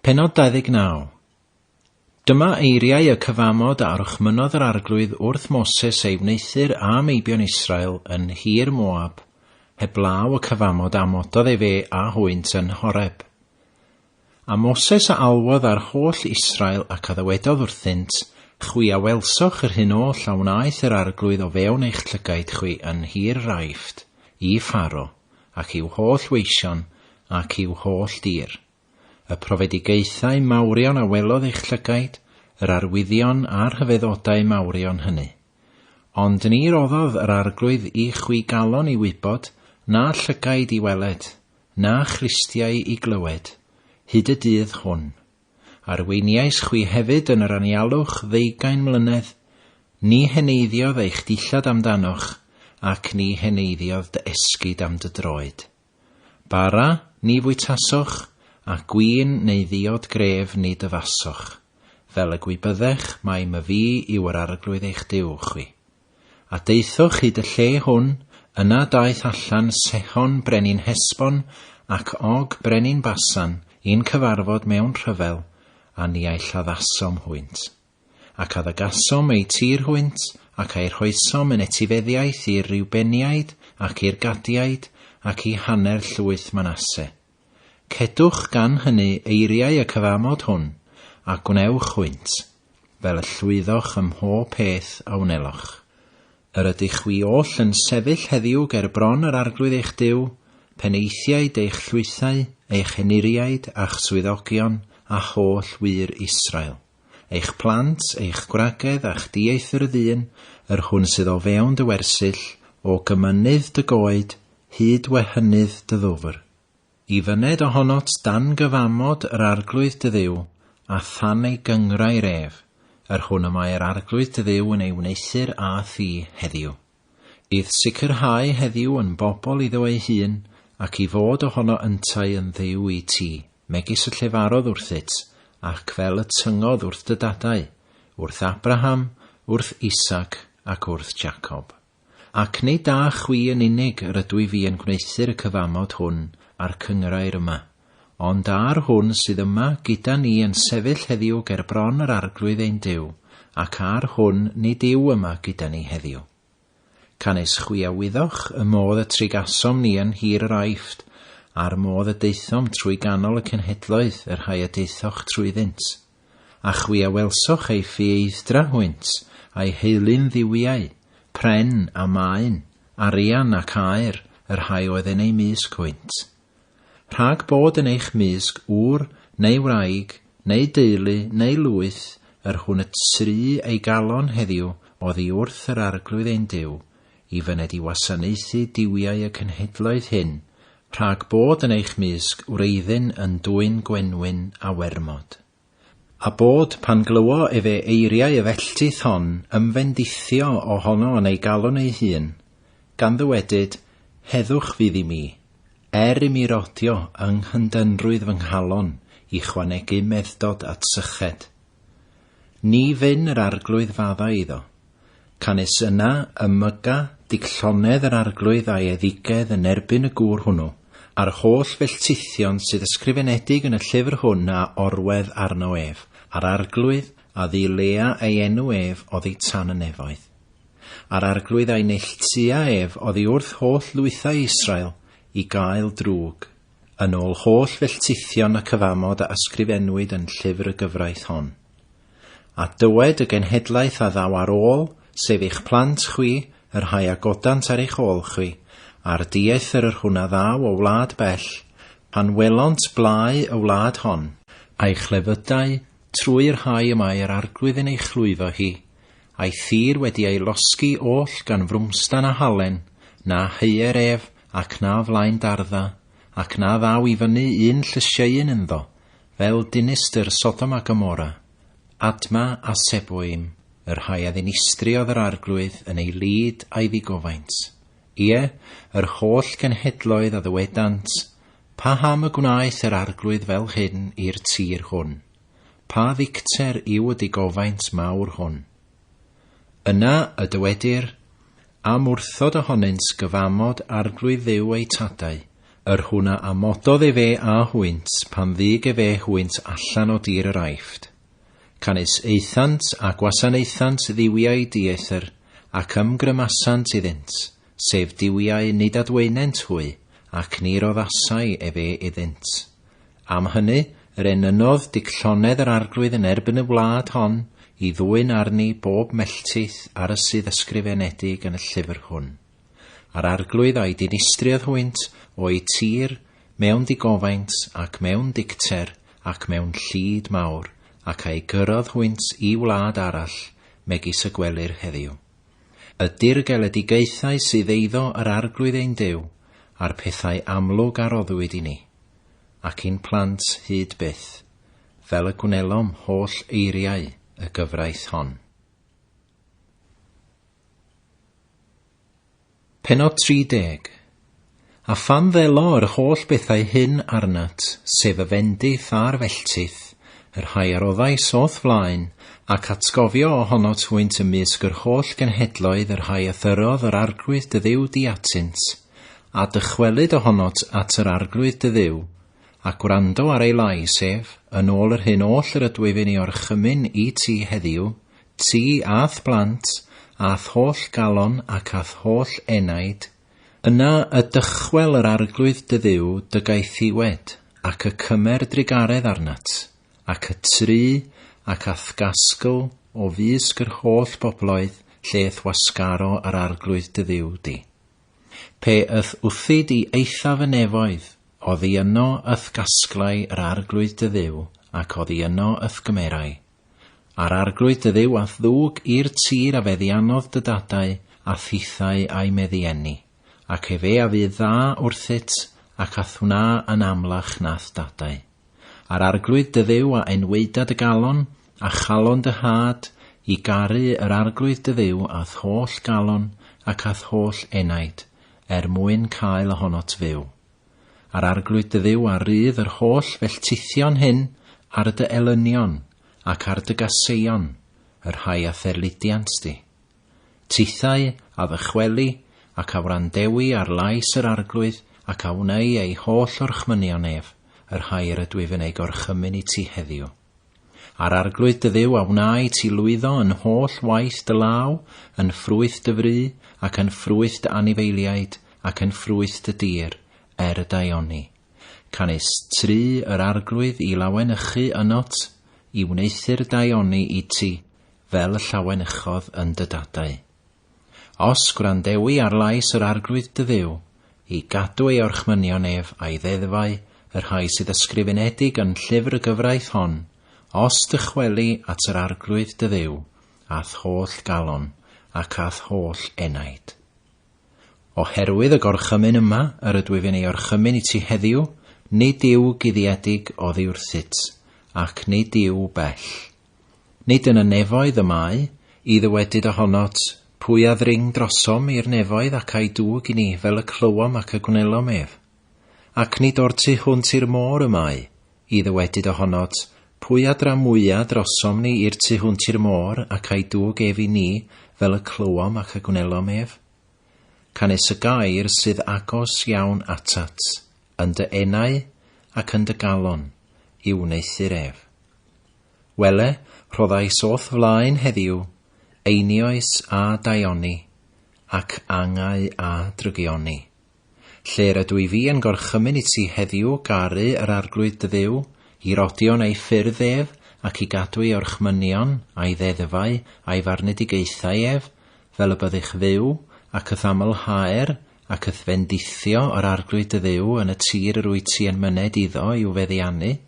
Pennod 29. Dyma eiriau y cyfamod a orchmynnodd yr Arglwydd wrth Moses ei wneuthur â meibion Israel yn nhir Moab, heblaw y cyfamod a amododd efe â hwynt yn Horeb. A Moses a alwodd ar holl Israel ac a ddywedodd wrthynt, Chwi a welsoch yr hyn oll a wnaeth yr Arglwydd o fewn eich llygaid chwi yn nhir yr Aifft, i Pharo, ac i'w holl weision, ac i'w holl dir. Y profedigaethau mawrion a welodd eich llygaid, yr arwyddion a'r rhyfeddodau mawrion hynny. Ond ni roddodd yr Arglwydd i chwi galon i wybod, na llygaid i weled, na chlustiau i glywed, hyd y dydd hwn. Arweiniais chwi hefyd yn yr anialwch ddeugain mlynedd, ni heneiddiodd eich dillad amdanoch, ac ni heneiddiodd dy esgid am dy droed. Bara ni fwytasoch, a gwin neu ddiod gref nid yfasoch, fel y gwybyddech mai myfi yw yr Arglwydd eich Duw chwi. A daethoch hyd y lle hwn, yna daeth allan Sehon brenin Hesbon ac Og brenin Basan i'n cyfarfod mewn rhyfel, a ni a'u lladdasom hwynt. Ac a ddygasom eu tir hwynt, ac a'u rhoesom yn etifeddiaeth i'r Reubeniaid, ac i'r Gadiaid, ac i hanner llwyth Manasse. Cedwch gan hynny eiriau y cyfamod hwn, a gwnewch hwynt, fel y llwyddoch ym mhob peth a wneloch. Yr ydych chwi oll yn sefyll heddiw ger bron yr Arglwydd eich Duw, penaethiaid eich llwythau, eich henuriaid, a'ch swyddogion, a holl wŷr Israel. Eich plant, eich gwragedd, a'ch dieithr y ddyn, yr hwn sydd o fewn dy wersyll, o gymynydd dy goed, hyd wehynydd dy ddwfr. I fyned ohonot dan gyfamod yr Arglwydd dy Dduw, a than ei gynghrair ef, yr hwn y mae yr Arglwydd dy Dduw yn ei wneuthur â thi heddiw. I'th sicrhau heddiw yn bobl iddo ei hun, ac i fod ohono yntau yn Dduw i ti, megis y llefarodd wrthyt, ac fel y tyngodd wrth dy dadau, wrth Abraham, wrth Isaac, ac wrth Jacob. Ac nid â chwi yn unig yr ydwyf fi yn gwneuthur y cyfamod hwn a'r cynghrair yma, ond â'r hwn sydd yma gyda ni yn sefyll heddiw ger bron yr Arglwydd ein Duw, ac â'r hwn nid yw yma gyda ni heddiw. Canys chwi a wyddoch y modd y trigasom ni yn nhir yr Aifft, a'r modd y daethom trwy ganol y cenhedloedd y rhai y daethoch trwyddynt. A chwi a welsoch eu ffieidd-dra hwynt, a'u heulyn dduwiau, pren a maen, arian ac aur, y rhai oedd yn eu mysg hwynt. Rhag bod yn eich mysg ŵr neu wraig, neu deulu, neu lwyth, yr hwn y try ei galon heddiw oddi wrth yr Arglwydd ein Duw, i fyned i wasanaethu duwiau y cenhedloedd hyn, rhag bod yn eich mysg wreiddyn yn dwyn gwenwyn a wermod. A bod, pan glywo efe eiriau y felltith hon, ymfendithio ohono yn ei galon ei hun, gan ddywedyd, Heddwch fydd i mi, er i mi rodio yng nghyndynrwydd fy nghalon i chwanegu meddwdod at syched. Ni fyn yr Arglwydd faddau iddo. Canys yna y myga digllonedd yr Arglwydd a'i eiddigedd yn erbyn y gŵr hwnnw, a'r holl felltithion sydd ysgrifenedig yn y llyfr hwn a orwedd arno ef, a'r Arglwydd a ddilea ei enw ef oddi tan y nefoedd. A'r Arglwydd a'i neilltua ef oddi wrth holl lwythau Israel i gael drwg, yn ôl holl felltithion y cyfamod a ysgrifennwyd yn llyfr y gyfraith hon. A dywed y genhedlaeth a ddaw ar ôl, sef eich plant chwi, y rhai a godant ar eich ôl chwi, a'r dieithr yr hwn a ddaw o wlad bell, pan welont blau y wlad hon, a'i chlefydau, trwy'r rhai y mae yr Arglwydd yn ei chlwyfo hi, a'i thir wedi ei losgi oll gan frwmstan a halen, na heuer ef, ac na flaen dardda, ac na ddaw i fyny un llysieuyn ynddo, Fel dinistr Sodom a Gomorra, Adma a Seboim, y rhai a ddinistriodd yr Arglwydd yn ei lid a'i ddigofaint. Ie, yr holl genhedloedd a ddywedant, Paham y gwnaeth yr Arglwydd fel hyn i'r tir hwn? Pa ddicter yw y digofaint mawr hwn? Yna y dywedir, Am wrthod ohonynt gyfamod Arglwydd Dduw eu tadau, yr hwn a amododd efe â hwynt pan ddug efe hwynt allan o dir yr Aifft. Canys aethant a gwasanaethant dduwiau dieithr, ac ymgrymasant iddynt, sef duwiau nid adwaenent hwy, ac ni roddasai efe iddynt. Am hynny, yr enynnodd digllonedd yr Arglwydd yn erbyn y wlad hon, i ddwyn arni bob melltith ar y sydd ysgrifenedig yn y llyfr hwn. A'r Arglwydd a'i dinistriodd hwynt o'u tir mewn digofaint ac mewn dicter ac mewn llid mawr, ac a'i gyrrodd hwynt i wlad arall, megis y gwelir heddiw. Y dirgeledigaethau sydd eiddo yr Arglwydd ein Duw, a'r pethau amlwg a roddwyd i ni, ac i'n plant hyd byth, fel y gwnelom holl eiriau y gyfraith hon. Pennod 30. A phan ddelo yr holl bethau hyn arnat, sef y fendith a'r felltith, y rhai a roddais o'th flaen, ac atgofio ohonot hwynt ymysg yr holl genhedloedd y rhai a thyrodd yr Arglwydd dy Dduw di atynt, a dychwelyd ohonot at yr Arglwydd dy Dduw, a gwrando ar ei lais ef, yn ôl yr hyn oll yr ydwyf yn ei orchymyn i ti heddiw, ti a'th blant, a'th holl galon ac a'th holl enaid, yna y dychwel yr Arglwydd dy Dduw dy gaethiwed, ac y cymer drugaredd arnat, ac y try, ac a'th gasgl o fysg yr holl bobloedd lle y'th wasgaro yr Arglwydd dy Dduw di. Pe y'th wthid i eithaf y nefoedd, oddi yno y'th gasglai yr Arglwydd dy Dduw, ac oddi yno y'th gymerai. A'r Arglwydd dy Dduw a'th ddwg i'r tir a feddiannodd dy dadau, a thithau a'i meddienni, ac efe a fydd dda wrthyt, ac a'th wna yn amlach na'th dadau. A'r Arglwydd dy Dduw a enwaeda dy galon, a chalon dy had, i garu yr Arglwydd dy Dduw â'th holl galon ac â'th holl enaid, er mwyn cael ohonot fyw. A'r Arglwydd dy Dduw a rydd yr holl felltithion hyn ar dy elynion ac ar dy gaseion, y rhai a'th erlidiant di. Tithau a ddychweli ac a wrandewi ar lais yr Arglwydd ac a wnei ei holl orchmynion ef, y rhai yr ydwyf yn eu gorchymyn i ti heddiw. A'r Arglwydd dy Dduw a wna i ti lwyddo yn holl waith dy law, yn ffrwyth dy fru, ac yn ffrwyth dy anifeiliaid, ac yn ffrwyth dy dir, er y daioni. Canys try yr Arglwydd i lawenychu ynot, i wneuthur daioni i ti, fel y llawenychodd yn dy dadau. Os gwrandewi ar lais yr Arglwydd dy Dduw, i gadw ei orchmynion ef a'i ddeddfau, y rhai sydd ysgrifenedig yn llyfr y gyfraith hon, os dychweli at yr Arglwydd dy Dduw, â'th holl galon, ac â'th holl enaid. Oherwydd y gorchymyn yma yr ydwyf yn ei orchymyn i ti heddiw, nid yw guddiedig oddi wrthyt, ac nid yw bell. Nid yn y nefoedd y mae, i ddywedyd ohonot, Pwy a ddring drosom i'r nefoedd ac a'i dwg i ni, fel y clywom ac y gwnelom ef? Ac nid o'r tu hwnt i'r môr y mae, i ddywedyd ohonot, Pwy a dramwya drosom ni i'r tu hwnt i'r môr ac a'i dwg ef i ni, fel y clywom ac y gwnelom ef? Canys y gair sydd agos iawn atat, yn dy enau ac yn dy galon, i'w wneuthur ef. Wele, rhoddais o'th flaen heddiw, einioes a daioni, ac angau a drygioni. Lle'r ydw i fi yn gorchymyn i ti heddiw garu yr Arglwydd dy Dduw, i rodio'n ei ffyrdd ef, ac i gadw ei orchmynion, a'i ddeddfau, a'i farnedigaethau ef, fel y byddych fyw, ac y'th amlhaer, ac y'th fendithio yr Arglwydd dy Dduw yn y tir yr wyt ti yn myned iddo i'w feddiannu.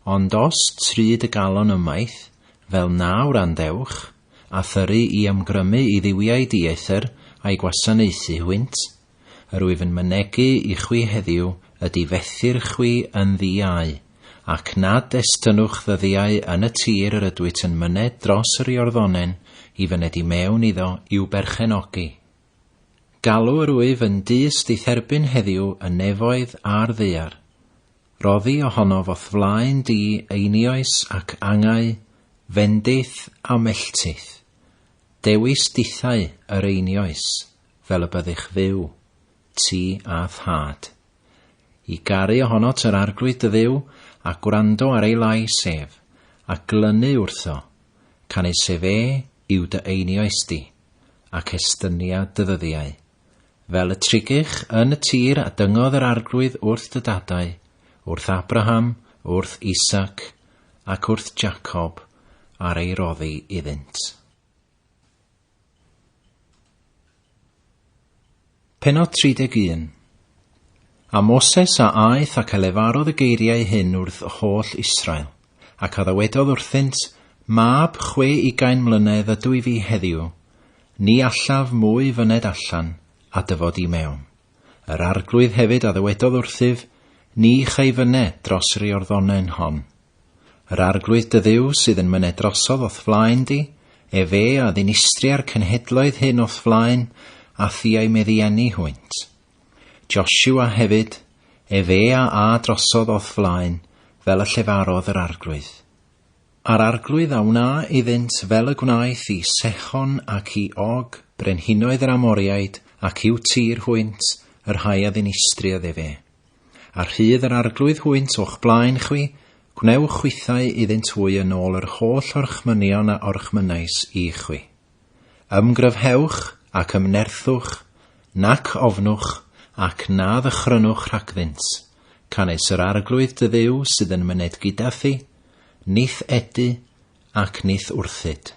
Ond os try dy galon ymaith, fel na wrandewch, a thyru i ymgrymu i dduwiau dieithr a'i gwasanaethu hwynt, yr wyf yn mynegi i chwi heddiw y difethir chwi yn ddi-au, ac nad estynnwch ddyddiau yn y tir yr ydwyt yn myned dros yr Iorddonen i fyned i mewn iddo i'w berchenogi. Galw yr wyf yn dyst i'th erbyn heddiw y nefoedd a'r ddaear, Roddi ohonof o'th flaen di einioes ac angau, fendith a melltith. Dewis dithau yr einioes, fel y byddych fyw, ti a thad. i garu ohonot yr Arglwydd dy Dduw, a gwrando ar ei lais ef, a glynu wrtho, canys ef e yw dy einioes di, ac estyniad dy ddyddiau. Fel y trigych yn y tir a dyngodd yr Arglwydd wrth dy dadau, wrth Abraham, wrth Isaac, ac wrth Jacob, ar ei roddi iddynt. Pennod 31. A Moses a aeth ac a lefarodd y geiriau hyn wrth holl Israel, ac a ddywedodd wrthynt, Mab 60 mlynedd ydw i fi heddiw, ni allaf mwy fyned allan a dyfod i mewn. Yr Arglwydd hefyd a ddywedodd wrthyf, Ni chei fyned dros yr Iorddonen hon. Yr Arglwydd dy Dduw sydd yn myned drosodd o'th flaen di, efe a ddinistria'r cenhedloedd hyn o'th flaen, a thi a'u meddiannu hwynt. Joshua hefyd, efe a a drosodd o'th flaen, fel y llefarodd yr Arglwydd. A'r Arglwydd a wna iddynt fel y gwnaeth i Sehon ac i Og, brenhinoedd yr Amoriaid, ac i'w tir hwynt, y rhai a ddinistriodd efe. A rhydd yr Arglwydd hwynt o'ch blaen chwi, gwnewch chwithau iddynt hwy yn ôl yr holl orchmynion a orchmynnais i chwi. Ymgryfhewch ac ymnerthwch, nac ofnwch, ac na ddychrynwch rhagddynt, canys yr Arglwydd dy Dduw sydd yn myned gyda thi, nith edu ac nith wrthyd.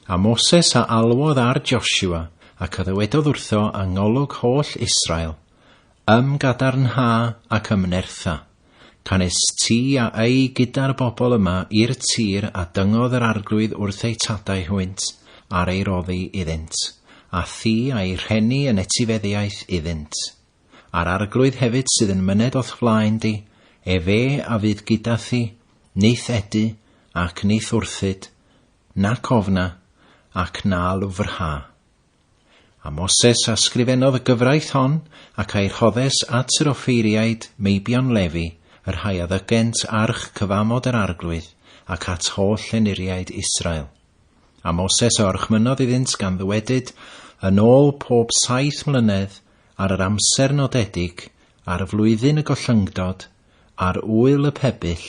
A Moses a alwodd ar Joshua, ac a ddywedodd wrtho yng ngolwg holl Israel, Ymgadarnha ac ymnertha, canys ti a ei gyda'r bobl yma i'r tir a dyngodd yr Arglwydd wrth eu tadau hwynt ar ei roddi iddynt, a thi a'i rheni yn etifeddiaeth iddynt. A'r Arglwydd hefyd sydd yn myned o'th flaen di, efe a fydd gyda thi, nith edu, ac nith wrthyd, nac ofna, ac na lwfrha. A Moses a sgrifennodd y gyfraith hon, ac a'i rhoddes at yr offeiriaid, meibion Lefi, y rhai a ddygent arch cyfamod yr Arglwydd, ac at holl enuriaid Israel. A Moses a orchmynnodd iddynt gan ddywedyd, Yn ôl pob 7 mlynedd, ar yr amser nodedig, ar flwyddyn y gollyngdod, ar ŵyl y pebyll,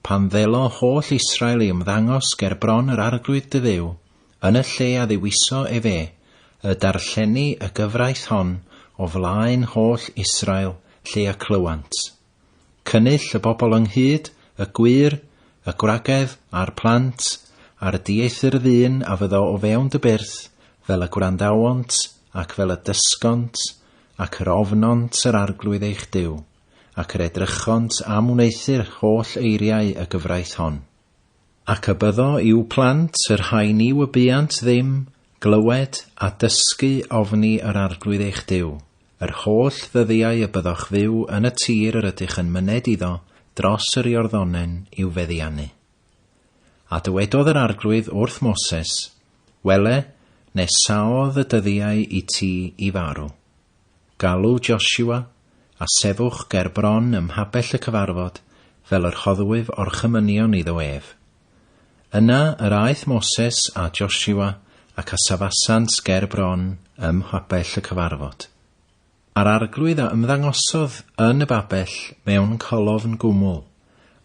pan ddelo holl Israel i ymddangos ger bron yr Arglwydd dy Dduw, yn y lle a ddewiso efe, y darlleni y gyfraith hon o flaen holl Israel lle y clywant. Cynnull y bobl ynghyd, y gwŷr, y gwragedd, a'r plant, a'r dieithr ddyn a fyddo o fewn dy byrth, fel y gwrandawont, ac fel y dysgont, ac yr ofnont yr Arglwydd eich Duw, ac yr edrychont am wneuthur holl eiriau y gyfraith hon. Ac y byddo i'w plant, y rhai ni wybuant ddim, glywed a dysgu ofni yr Arglwydd eich Duw, yr holl ddyddiau y byddoch fyw yn y tir yr ydych yn myned iddo dros yr Iorddonen i'w feddiannu. A dywedodd yr Arglwydd wrth Moses, Wele, nesaodd y dyddiau i ti i farw. Galw Joshua, a sefwch ger bron ym mhabell y cyfarfod, fel yr rhoddwyf orchymynion iddo ef. Yna yr aeth Moses a Joshua ac a safasant ger bron ym mhabell y cyfarfod. A'r Arglwydd a ymddangosodd yn y babell mewn colofn gwmwl,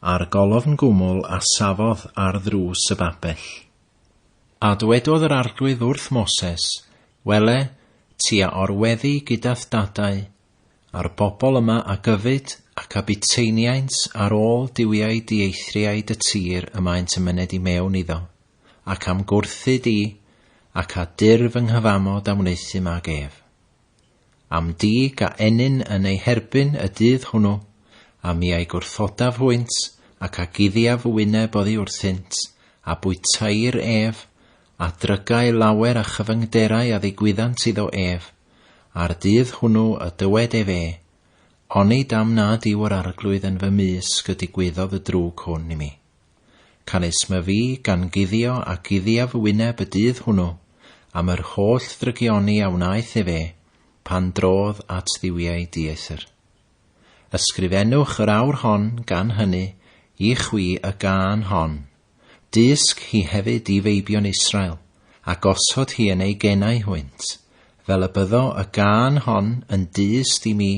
a'r golofn gwmwl a safodd ar ddrws y babell. A dywedodd yr Arglwydd wrth Moses, Wele, ti a orweddi gyda'th dadau, a'r bobl yma a gyfyd ac a buteiniaint ar ôl duwiau dieithriaid y tir y maent yn myned i mewn iddo, ac am gwrthyd i, ac a dyr fy nghyfamod a wneuthum ag ef. Am dig a ennyn yn ei herbyn y dydd hwnnw, a mi a'i gwrthodaf hwynt, ac a guddiaf fy wyneb oddi wrthynt, a bwytair ef, a drygau lawer a chyfyngderau a ddigwyddant iddo ef, a'r dydd hwnnw y dywed ef e, Onid am nad yw yr Arglwydd yn fy mysg y digwyddodd y drwg hwn i mi. Canys myfi gan guddio a guddiaf fy wyneb y dydd hwnnw, am yr holl ddrygioni a wnaeth efe, pan drodd at dduwiau dieithr. Ysgrifennwch yr awr hon, gan hynny, i chwi y gân hon. Dysg hi hefyd i feibion Israel, a gosod hi yn eu genau hwynt, fel y byddo y gân hon yn dyst i mi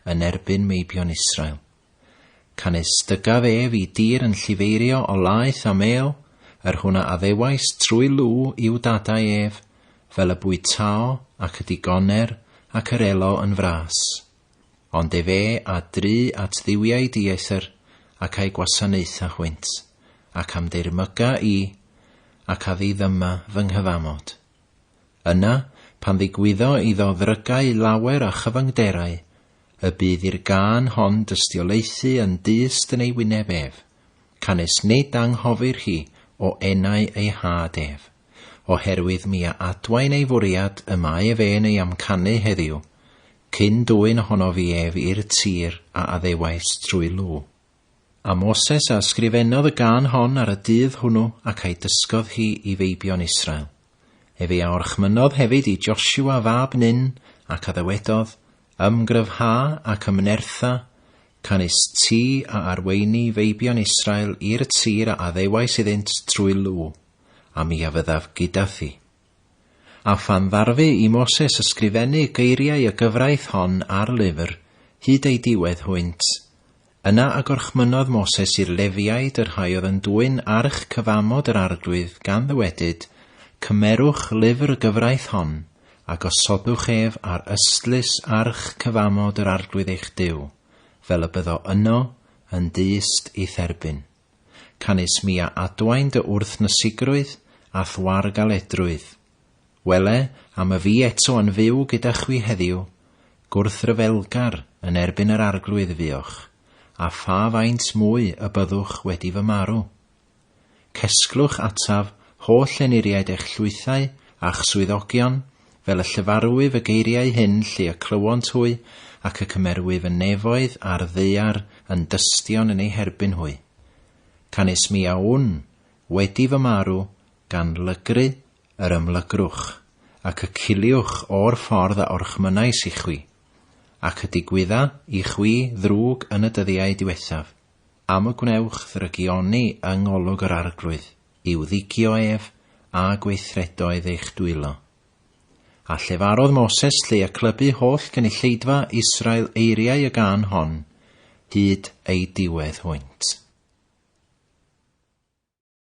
yn erbyn meibion Israel. Canys dygaf ef i dir yn llifeirio o laeth a mêl, yr hwn a addewais trwy lw i'w dadau ef, fel y bwytao ac y digoner ac yr elo yn fras. Ond efe a dry at dduwiau dieithr ac a'i gwasanaetha hwynt, ac am dirmyga i, ac a ddiddyma fy nghyfamod. Yna, pan ddigwyddo iddo ddrygau lawer a chyfyngderau, y bydd i'r gân hon dystiolaethu yn dyst yn ei wyneb ef, canys nid anghofir hi o enau ei had ef, oherwydd mi a adwaen ei fwriad y mae ef e'n ei amcanu heddiw, cyn dwyn ohonof fi ef i'r tir a addewais trwy lw. A Moses a ysgrifennodd y gân hon ar y dydd hwnnw ac a'i dysgodd hi i feibion Israel. Efe a orchmynnodd hefyd i Josua fab Nun, ac a ddywedodd, Ymgryfha ac ymnertha, canys ti a arweini feibion Israel i'r tir a addewais iddynt trwy lw, a mi a fyddaf gyda thi. A phan ddarfu i Moses ysgrifennu geiriau y gyfraith hon ar lyfr, hyd ei diwedd hwynt, Yna y gorchmynnodd Moses i'r Lefiaid y rhai oedd yn dwyn arch cyfamod yr Arglwydd, gan ddywedyd, Cymerwch lyfr y gyfraith hon, a gosodwch ef ar ystlys arch cyfamod yr Arglwydd eich Duw, fel y byddo yno yn dyst i'th erbyn. Canys mi a adwaen dy wrthnysigrwydd a'th wargaledrwydd. Wele, am y fi eto yn fyw gyda chwi heddiw, gwrthryfelgar yn erbyn yr Arglwydd fuoch, a pha faint mwy y byddwch wedi fy marw? Cesglwch ataf holl enuriaid eich llwythau a'ch swyddogion, fel y llefarwyf y geiriau hyn lle y clywont hwy, ac y cymerwyf y nefoedd a'r ddaear yn dystion yn eu herbyn hwy. Canys mi a wn, wedi fy marw, gan lygru yr ymlygrwch, ac y ciliwch o'r ffordd a orchmynnais i chwi, ac y digwydda i chwi ddrwg yn y dyddiau diwethaf, am y gwnewch ddrygioni yng ngolwg yr Arglwydd, i'w ddigio ef, a gweithredoedd eich dwylo. A llefarodd Moses lle y clybu holl gynulleidfa Israel eiriau y gân hon, hyd ei diwedd hwynt.